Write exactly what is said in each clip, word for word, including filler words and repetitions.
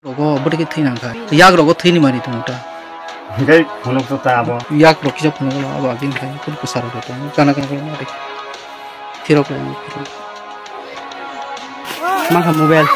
Rogo bwtwi thwi nang kha. Yak rogo thwini mani tongo ta. Hingke phunuk to ta abo. Yak rok kisa phunuk lo abo agin khai kun kwsa rok tongo. Kana kana kana mari. Thirok lo. Mangkha mobile.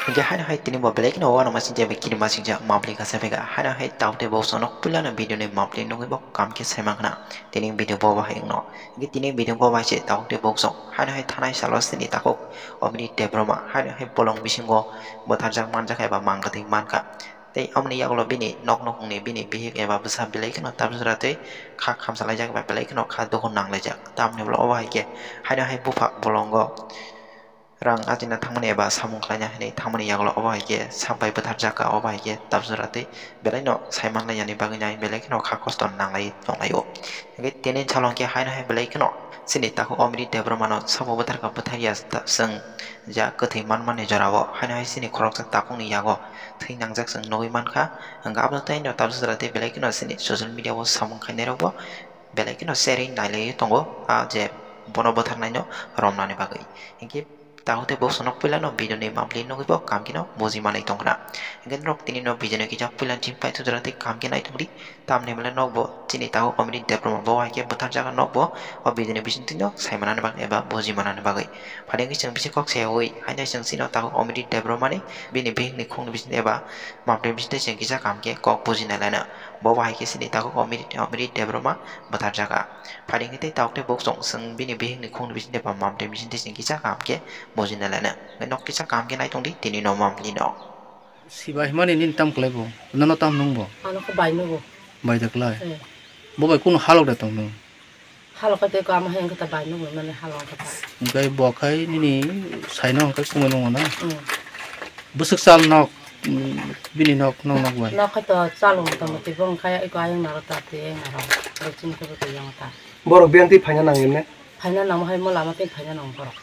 Hingke hai hai tini bo belai kheno wano masing jebe kiri masing ja mapli kasa bega. Hai hai tau te bo sonok pulano video ni mapli nungwi bo kam khe sai mangkhna. Tini video bo bahai wngno. Hingke tini video bo bai se tau te bo song. Hai hai thanai salo sini takhuk. Omri Debbarma hai hai bolong bisingo bwtharjak manjak eba mang kwthwi mankha. Tei omoni yagulo bini nok nukhungni bini bihik eba bwsa belai kheno tabjwra tei kha khamsalaijak eba belai kheno kha dukhu nanglaijak. Tamni ulo obo hai khe haino hai bupha bolongo rang ajina thangmani eba samung khlaina hinwi thangmani yagulo obo hai khe sabai bwtharjak kha, obo hai khe tabjwra tei belaino saimanlainani bagwi nai belai kheno kha kosto nanglai tonglaio. Hingke tini salong khe haino hai belai kheno chini takhuk Omri Debbarmano sabo bwtharkha bwtharya ta-, chwng ja kwthwi manmani jorao haino hai chini khoroksa takhukni yago thwi nangjak chwng nugwi mankha. Hingke abono tei no tabjwra tei belai kheno chini social media o samung khainai rokbo belai kheno sharing nailaiwi tongo, ah, je bono bwtharnaino romnani bagwi. Hingke takhuk tei bo sonok puilano video ni mapli nugwi bo kam khe no buji manwi tongkha. Hingke norok tini no video no kisa puila chim pai thujra tei kam khe nai tongdi. Tamni hwnle nokbo chini takhuk Omri Debbarma bo hai khe bwtharjak nokbo o video ni bisingtwi no sai manani bagwi eba buji manani bagwi. Phadingkhe chwng bisi kok sayawi haino chwng chini takhuk Omri Debbarma ni bini bihik ni khung ni bisingtwi eba mapli bisingtwi chwng kisa kaham khe kok buji nai laina. Bo bo hai khe chini takhuk Omri, Omri Debbarma bwtharjak. Phadingkhe tei takhuk tei bok chwng chwng bini bihik ni khung ni bisingtwi eba mapli bisingtwi chwng kisa kaham khe buji nai laina. Nok kisa kaham khe nai tongdi tini no mapli no. Sibai himani nini tam kwlai bo? Nono tam nung bo? Ano khe bai nugo. Bai da kwlai? Eh. Bo bai kunu halok da tong nung? Halok khe tei kamo hai wngkhe ta bai nugo mani halok wngkhe ta. Hingkai bo khai nini saino hingkai kumui nungo na? Hmm. Bwswk chal nok, mm, bini nok, nok nok bai? Nok khai to chal wng tongmo tei bo wngkha eko ayang naro ta tei ayang naro. Aro chini khe bo tei yang ta. Borok biyang tei phaina nang emne? Phaina nangmo hai mo lama tei phaina nang borok.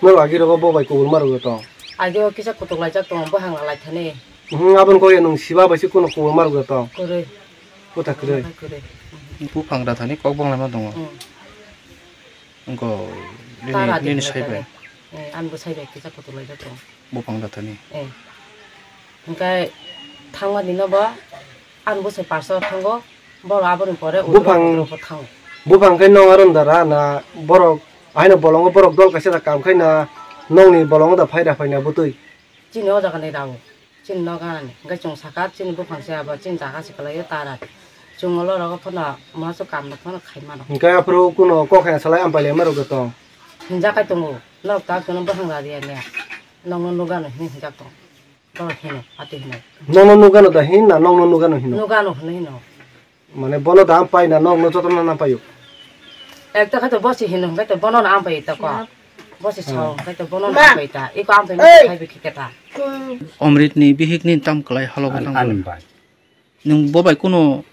Norok agi rogo bo bai kubul ma rwgwi tong? Agi o kisa kutuk laijak tongo, bwhang rwlai thani. Hmm, aboni kok ya nwng siba bai se kuno kubul ma rwgwi tong? Kwrwi. Kwta kwrwi. Kwrwi. Buphang da thani kok banglaima tongo. Hmm. Wngkha nini, tara nini di sai bai. Eh, ani bo sai bai kisa kutuk laijak tongo. Buphang da thani. Eh. Hingkai thangma dino bo ani bwsai parsa o thango, borok aboni pore Buphang, udro putro bo thango. Buphang khe nong aro da ra na borok, haino bolongo borok dol kaisa da kam khai na nongni bolongo da phai da phai na bwtwi. Chini o jaga ni rao, chini noga ni, hingke chwng saka chini buphang se abo chini jaga se kwlai o tara. Chwng olo rogo phano ma su kam no phano khai mano. Hingke aphuru kuno kok hai salai ampai lai ma rwgwi tong. Hinjak kai tongo, nok ta kuno buphang rari ya le, nong no noga no hinwi hinjak tong. Bono hino, ati hino. Nokno nukgano da hin na nokno nukgano hino? Nukgano hino, hino. Mane bono da ang pai na nokno jotono na paio? Ekta khe to bosi hino, hwnkhe to bono no ang pai ta ko. Bosi sao, hwnkhe to bono no ang pai ta. Iko ang pai na khai bikhi keta. Omrit ni bihik ni tam kwlai halogo tang. Ani bai. Nwng bo bai kuno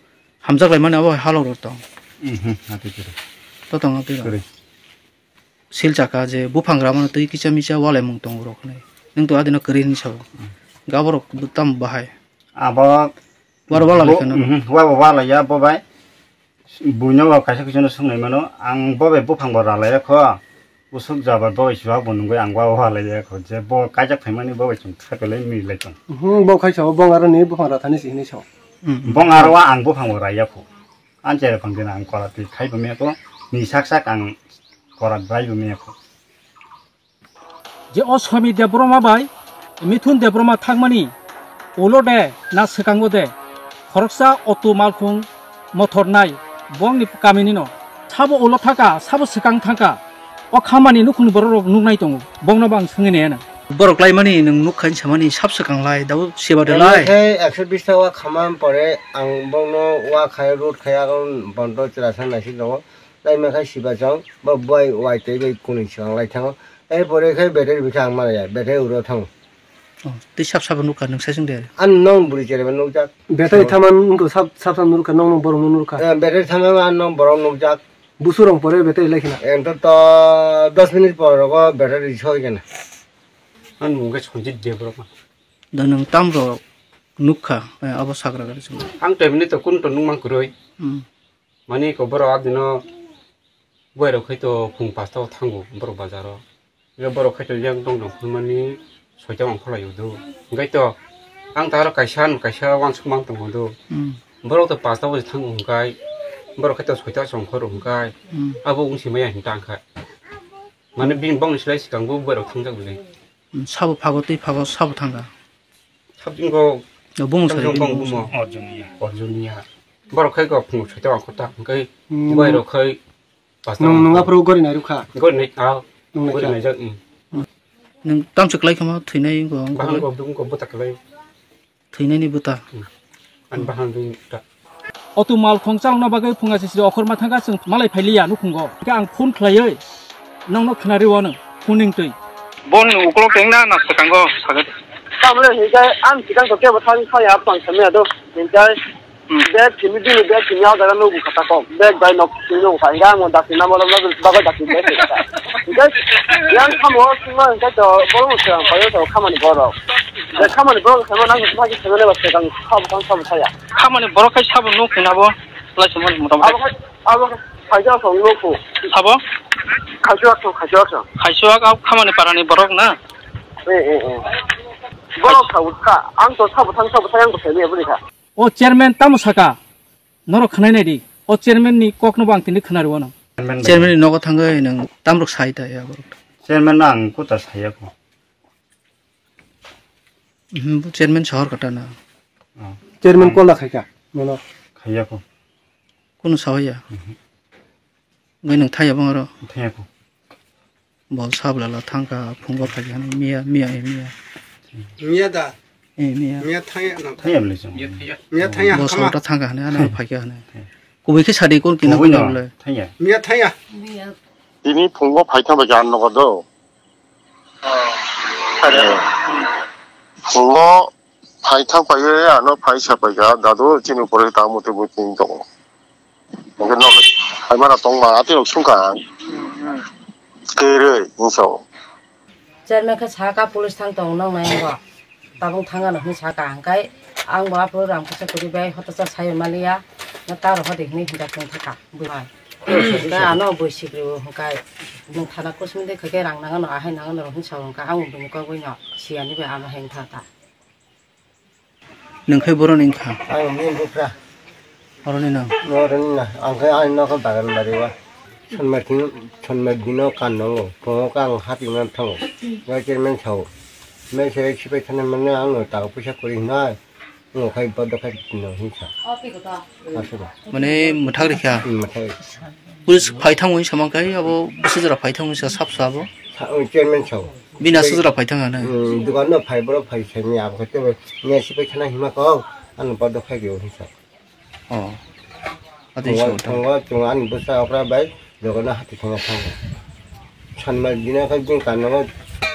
hamjak lai mani abo hai halok rok tong. Mhm, ati kiri. To tong ati rok. Kiri. Sil chakha je buphang ramano twi kisa misa walaimung tongo rok hinwi. Nwng to adino kwrwi hinwi sao. Gaborok tamo bahai. Abo waro wala bo-, lekha no. Mhm, wa bo wala ya bo bai. Buino bo kaisa kisa no swngnai mano. Ang bo bai buphang bo ralai kho. Usuk jaba bo bai chuwak bo nungwi ang wa wala ya kho. Je bo kaijak phaimani bo bai chwng khaipelai mili lai tong. Mhm, bo khai sao bong aro ni buphang rathani si hinwi sao. Mhm. Bong aro wa ang buphang bo raiya kho. Anche phang dina ang korat twi khai bo me kho. Ni sak sak ang korat bai bo me kho. Je o Somi Debbarma bai Mithun Debbarma thangmani ulo de na swkango de khoroksa auto malkhung mothor nai bongni kamini no sabo ulo thangkha, sabo swkang thangkha. O khamani nukhungni borok rok nuknai tongo, bongno bo ang swngwi naiya na. Borok laimani nwng nukha hinwi samani sab swkang lai, dabo seba de lai. Khe ekso bish taka khamani pore ang bongno wa khai, road khai, agon bondo chwla sa naising tongo. Laima khai siba chong, bo bai wai tei bai kwnwi swkang lai thango. Tei pore khai battery bikha ang manya, battery uro thango. Oh, tei sab sabo nukha nwng saichung de. An nong bwrwi chereba nukjak. Battery thaman wngkha sab, sab sab nukha, nong nong borok nukha. Eh, battery thaman an nong borok nukjak. Busurong pore battery lai khina. Ento to dos minute por rogo battery soi kena. An mungke sonjit de borok. Da nwng tam rok nukha, eh, abo sagra gari chwng. Ang tei bini to kun to nukmang kwrwi. Hmm. Mani ko borok adino boirok khai to phung pasta o thango borok bazar o. Borok khai to yang tong tong phunmani Soita ongkhorlai udu. Hingkai to ang taro kaisa ano kaisa wansuk mang tongo do. Hmm. Borok to pasta baje thang ongkai. Borok khe to soita songkhor ongkai. Hmm. Abo wngsi maya hinta angkha. Mane bini bongni slai swkang bo borok thangjak bini. Hmm, sabo phago tei phago sabo thangkha. Sabjingo. Bongni sari bongni bongni bumo. Orjunia. Orjunia. Borok khai go phungo soita ongkhorta. Hingkai hmm, borok khai Nwng, nwng aphuru gori nai rwkha? Gori nai, ah, gori nai jak, mm. Nwng tamsa kwlai khama thwinai wngkha, wngkha. Bahang kok dum kok buta kwlai. Thwinai ni buta. Mm. An bahang dum ta. Otu mal khongsa wngna bagwi phunga sisri okhorma thangkha chwng malai phailiya nukhungo. Hwnkhe ang phone khlaiwi nokno khwnari o nwng phone ning twi. Bon uklok tengna na swkango sagadi. Tamle hinkhe ang sikang to kebo thang khaya tong samya do. Hinkhe Hmm. Bag simi bini bag simi o jaga nugo kha tako. Bag bai nok simi nugo kha. Hingke ang dakti namo lobna bagwi dakti bag simi kha. Hingke yang samo sima hingke to borok swrang paio to khamani borok. Bag khamani borok sama nang sagi sama ne ba swrang sabo kan sabo saya. Khamani borok khai sabo nuk hina bo. Lai simo mota mota. Abo khai, abo khai, khaja song nuk ko. Sabo? Khaja song, khaja song. Khaja song, abo khamani parani borok na? Eh, eh, eh. Borok sa utka. Ang to sabo thang sabo saya ang to sami aboni kha. O chairman tamo saka? Norok khwnai nai di. O chairman ni kok no bo ang tini khwna rw ano. Chairman bai. Chairman ni nogo thangwi nwng tamrok sai ta ya borok. Chairman no ang kuta saya ko. Mhm, bo chairman sahor kata na. Oh. Chairman kola khai ka? Mono. Khaya ko. Kuno sahor ya? Mhm. Bai nwng thaya bangaro. Thaya ko. Bol sabla la thangka phungo phaikha miya, miya, eh, miya. Miya da. Eh, miya. Miya thaya no. Thaya bole chong. Miya thaya. Bo hama. Sota thangka hane, ana phaikha hane. Kubui khe sadi kon kina kubui no bole. Thaya. Miya thaya. Tini phungo phaikha ba jan no do. Phungo Phai thang phai ye ano phai sa phai kha dadu chini pore ta muti muti tongo. Oke no hai mana tong ma ati rok sung kha. Kere inso. Chairman khe saka police thang tong nang nai bo. Tabung thang ano hin saka hingkai ang bo apo ram kisa kuri bai hoto sa sai maliya. Na ta ro hodi hin hinda kung thaka. Bui mai. Ka ano bui sikri hingkai. Nung thana kusum de khe rang nang ano ahai nang ano hin sa hingkai ang bui ko bui no siani bai ano hin thaka. Nwng khe boroni wngkha? Ang bini bupra. Oroni nwng? Oroni na. Ang khe ani nokha bagan bari o. Sonmar tin, sonmar dino kan nongo. Phungo khe ang hati man thango. Gai chairman sao. Me se sipai thani mane ang taka puisa kori hinai. Ngo khai bodo khai tino hinsa. Aswk. Mane mwthak rikha? Hmm, mwthak rikha. Police phai thango hinsa man khai abo bwsajra phai thango hinsa sap sabo. Sa-, o chairman sao. Bini aswk jora phai thang hane? Hmm, dukan no phai borok phai sai ni abo khe tebo ni si pai khana hima kok ano bodo khai dio hinsa. Oh. Ati so. Tongo tongo ani bwsa okra bai dogan no hati thang thang. Sanma dina khai jing kan no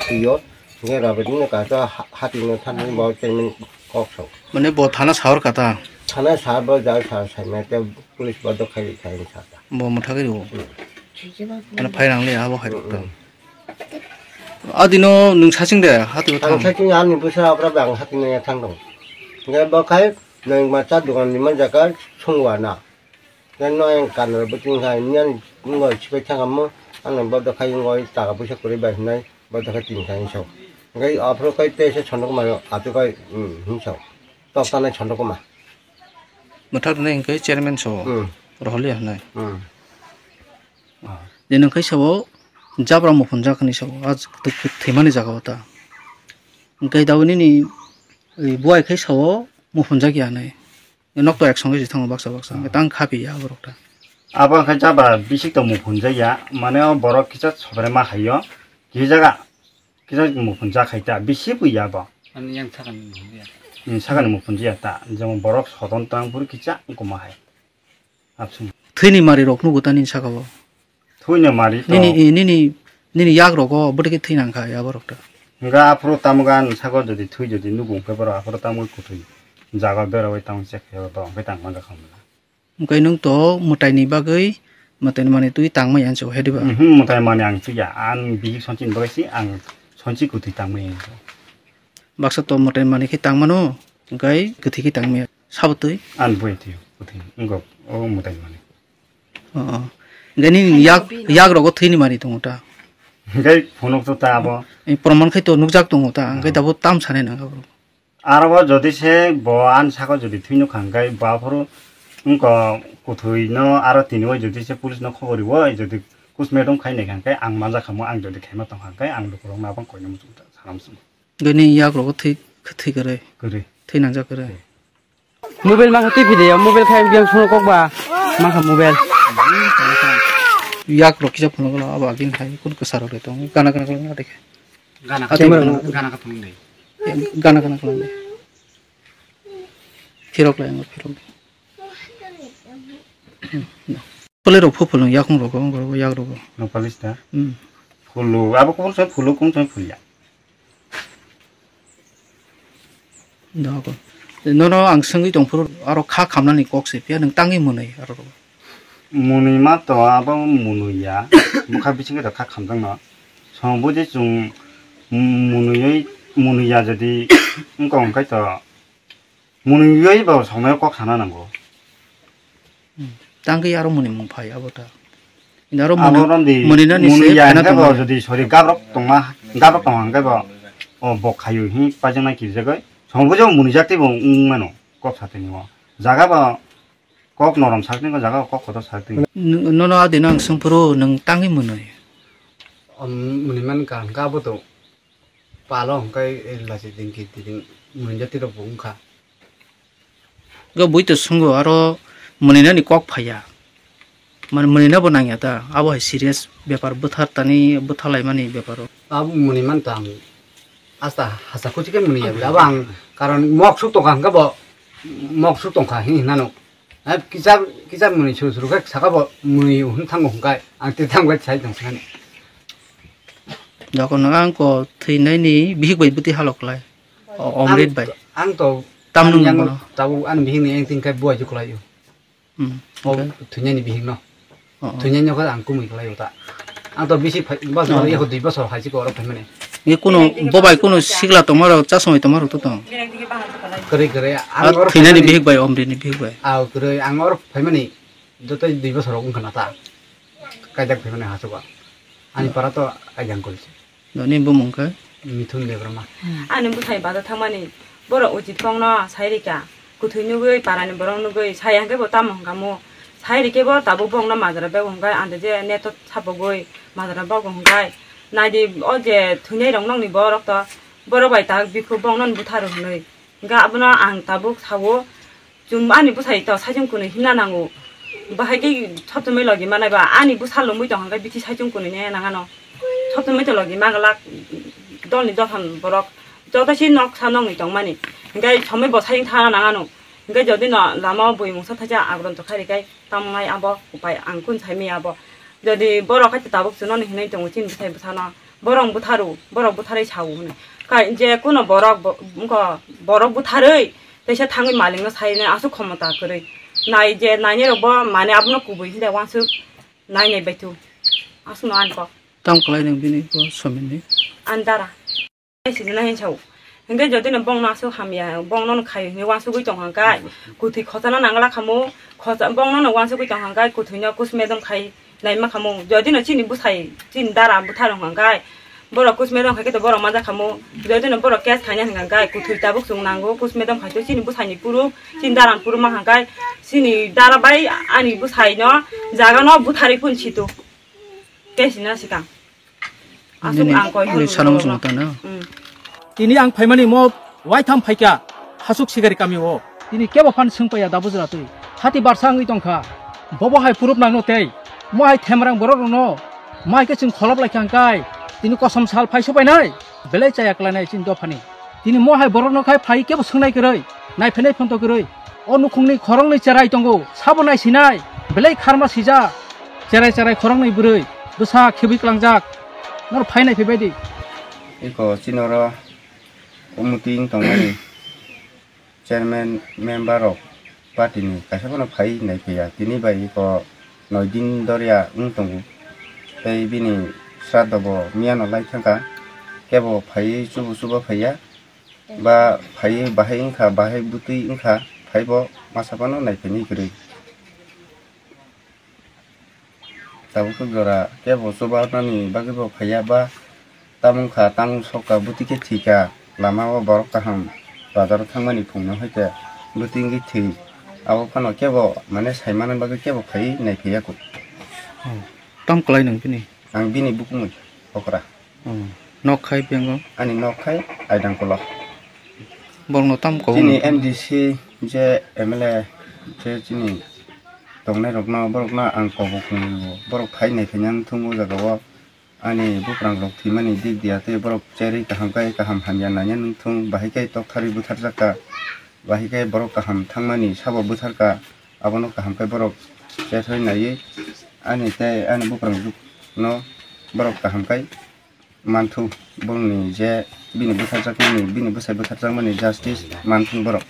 tio. Nge rabe dina ka ta hati no thang ni bo chairman kok sao. Mane bo thana sahor kata. Thana sa bo ja sa sai na te police bodo khai khai sa. Bo mwthagwi rwo. Ano phai rang le abo hai rok to. Adino nwng saching de hati bo thang. Ang saching ani bwsa abra bang hati nang thang dong. Nge bo khai nang ma cha dukan ni man jaka sungwa na. Nge no yang kan ro buting khai nyan ngo chipai thang amo ano bodo khai ngo taka puisa kuri bai hinai bodo khai tin khai so. Nge afro khai te se chondok ma atu khai hin so. Tok tanai chondok ma. Mwthak nai hingke chairman so. Hmm. Roholi hinai. Hmm. Ah, je nwng khe sao jabra muphunjak hinwi sao, ah, thwi-, thwimani jaga o ta. Hwnkhe tabuk nini, eh, buai khe sao muphunjak ya hinwi. Nok to ek song khe se thango baksa baksa, hwnkhe tang kha piya borok ta. Abo wngkha jabra bisik to muphunjak ya, mane o borok kisa sobre ma hai o, kisa jaga, kisa muphunjak hai ta, bisi pui ya bo. Ani yang sakani muphunjak ya. Hmm, sakani muphunjak ya ta, jemon borok sodon tang phuru kisa wngkoma hai. Absung. Thwini mari rok nugo ta nini saka o. Thwini mari to. Nini, nini, nini yak rogo bwtwi khe thwi nang kha ya borok ta. Hwnkha aphuru tamo gan saka jodi thwi jodi nugo hwnkhe borok aphuru tamo kwthwi jaga bera bai tamo chek khe borok hwnkhe tang manja khamla. Hwnkhe nwng to mwtai ni bagwi mwtai ni manwi twi tang maya hinwi sa o he diba? Mhm, mwtai mani ang twi ya. Ang bihik sonchi ni bagwi si ang sonchi kwthwi tang maya hinwi sa o. Baksa to mwtai mani khe tang mano, hwnkhe kwthwi khe tang maya. Sabo twi? Ang bui twi, kwthwi. Wngkha o mwtai mani. Oh, oh. Hwnkhe nini yak, yak rogo thwini mari tongo ta? Hingke phunuk to ta abo. Eh, proman khai to nukjak tongo ta, hingke Hmm. dabo tam sanai nang abo. Aro bo jodi se bo ani saka jodi thwi nukha hingke bo aphuru wngkha kuthwi no aro tini o jodi se police no khobor riwi jodi postmortem khai nai hingke ang manja khamu ang jodi khaima tongkha hingke ang lukurok no abang koina muchung sana muchung. Gani yak rogo thwi, thwi kwrwi. Kwrwi. Thwi nangjak kwrwi. Mobile mangkha twi video, mobile khai yang sono kok ba. Mangkha mobile. Yak rok kisa phunuk lo abo agin khai kun kwsa rok de tong. Gana gana kwlwng na dekhe. Gana Ah, kha camera tong, no. Gana kha tong de. Gana gana kwlwng de. Phirok lai ang phirok. Pole rok phu phulung yakung rogo, rogo yak rogo. No palis da. Hmm. Phulu, abo kung sai phulu kung sai phulya. Dogo. Nono ang swngwi tongphuru aro kha khamnani kok se phiya nwng tangwi mwnwi aro. Mwnwi ma to abo mwnwi ya. Bwkha bisingo da kha khamjak no. Song buji chung mwnwi mwnwi ya jodi wngkha hwnkhe to mwnwi ba songnayo kok sana nango. Hmm. Tangwi aro mwnwi mung phai abo ta. Ino aro Abo mwnwi, rondi mwnwi nani mwnwi se ya phena hwnkhe bo tongmani. Jodi sori gabrok tongma, gabrok tongma hwnkhe bo, o bo khayu hi pajaknai kijagwi. Songbo je mwnwi jak tei bo wng mano kok satini o. Jaga bo kok norom sak tini o, jaga bo kok kotor sak tini. N-, nono adino ang swngphuru nwng tangwi mwnwi. Om mwnwi man ka hwnkhe abo to. Palo hwnkhe, eh, lachi dingki ding mwnwi jati rok bo wngkha. Ga bui to sungo aro mwnwi nani kok phaiya. Mane mwnwi no bo nangya ta. Abo hai serious bepar bwthar tani bwtharlaimani beparo. Abo mwnwi man ta ang asta hasa kuchi khe mwnwi ya. Abo ang karon mok suk tongkha hwnkhe bo mok suk tongkha hin hinano. Hai kisa, kisa mwnwi suru suru khe saka bo mwnwi hwn thango hwnkhe ang te thango sai tong sinani. Dokon ang ko thwinaini bihik bai bwtwi halok lai. O, Omrit bai. Ang to, Tam ang nung yang bono. Tabuk ani bihik ni engting khe buai juklai o. Hmm, O, okay. Thwinaini bihik no. Oh, oh. Thwinaini khe ang kumui klai o ta. Ang to bisi phai, bosor, Oh. Eko dui bosor hai si ko oro phaimani. Ni kuno, bo bai kuno sigla tongma rok, chasmai tongma rok to tong. Kwrwi, kwrwi. Ang Ah, oro thwinani phaimani. Bihik bai, Omrit ni bihik bai. Ah, kwrwi. Ang oro phaimani. Joto dui bosor rok wngkha na ta. Kaijak phaimani hachugo. Ani para to ajang kol se. Noni bumung khe? Mithun Debbarma. Ani bwthai bada thangmani borok uchit kongno sai rikha. Kuthwi nugwi parani borok nugwi sai hwnkhe bo tamo hwnkha mo. Sai rikhe bo tabuk bongno majra bego hwnkhe ante je neto sapogwi majra bogo hwnkhe. Naidi o je thwinai rok nokni borok to borok bai tak bikhu bongno butharu hwnwi. Hwnkhe abono ang tabuk sao. Chwng ani bwsai to saichung kwnwi himna nango. Bahai khe sotwmwi logi manai ba ani bwsa lomwi tong hwnkhe bithi saichung kwnwi ne nang ano. Sotwmwi to logi maglak dolni dophang borok joto si noksa nokni tongmani. Hwnkhe somoi bo saichung thana nang ano. Hwnkhe jodi no lama o bui mungsa thaisa agron to khai rikhai tamo nai abo upai ang kun saimaya abo. Jodi borok hai tabuk chwngno hinwi tongo chini bwsai bwsano. Borok butharu, borok butharwi sao hwnwi. Kai je kuno borok bo-, wngkha borok butharwi teisa thangwi malikno sainai aswk khomota kwrwi. Nai je nainai rokbo mane abono kubui hwnde uansuk nainai baithu. Aswkno ani kok. Tamo kwlai nang bini bo sominni? Ani dara. Sijina hin sao. Hwnkhe jodi no bongno aswk hamya, bongno no khai hwnwi uansugwi tongkha kai. Kwthwi khosana nangla khamu, khosa-, bongno no uansugwi tongkha kai, kwthwino kusmedom khai. Naima khamu, jodi no chini bwsai, chini dara bwtharong hwnkha kai, borok kusmedom khai khe to borok manja khamu, jodi no borok case khaina hwnkha kai, kwthwi tabuk chwng nango, kusmedom khai to chini bwsai ni puruk, chini dara ni puruk ma hwnkha kai, chini dara bai ani bwsai no jaga no bwtharwi phun situ. Case ni na swkang. Aswk Nini, ang koi nini hwnwi sano soro muchung no. Tana? Mm. Tini ang phaimani mo waitham phaikha Hasuk Sigari kami o. Tini kebo phan swngpaiya da bujra twi. Hati barsa wngwi tongkha. Bobo hai purup nangno tei. Mo hai themrang borok rokno. Mai khe chwng kholop lai kha hwnkhe. Tini kosom sal phai supainai. Belai chaya klainai chini dophani. Tini mo hai borokno khai phai kebo swngnai kwrwi. Naiphenai phonto kwrwi. O nukhungni khoroknwi cherai tongo, sabo naisinai, belai kharma sijak, cherai cherai khoroknwi bwrwi, bwsa khibwi klangjak, nor phai naiphaibaidi. Eko chini oro committee wng tongmani chairman member rok party ni kaisa phano phai naiphaiya, tini bai eko noi din dorya wng tongo, tei bini sraddho bo miyano lai thangkha, kebo phaiwi chubu chuba phaiya. Ba phaiwi bahai wngkha, bahai bwtwi wngkha, phaibo masa phano naiphaini kwrwi. Tabuk jora kebo chubanani bagwi bo phaiya ba tamung kha, tamung sokha, bwtwi khe thwikha, lama o borok kaham bazar o thangmani phungno hai khe bwtwi wngwi thwi. Abo phano kebo mane sai manani bagwi kebo phaiwi nai phaiya kho. Oh. Tam kwlai nwng bini? Ang bini bukungwi okra. Oh. Nok khai bengo? Ani nok khai Aidangkolo. Borokno tam kobong? Chini M D C je M L A je chini tongnai rokno, borokno ang kobok nwngo. Borok phai nai phaiya wng thung o jaga o. Ani buprang rok thwimani dik diya tei borok cherwi kaham khe kaham hamya nanya wng thung. Bahai khe tokthari butharjak kha. Bahai khe borok kaham thangmani sabo buthar kha. Abono kaham khe borok chethai naiwi ani tei ani buprang rok no borok kaham khe manthu, bongni je bini butharjakmani, bini bwsai butharjakmani justice manthu borok.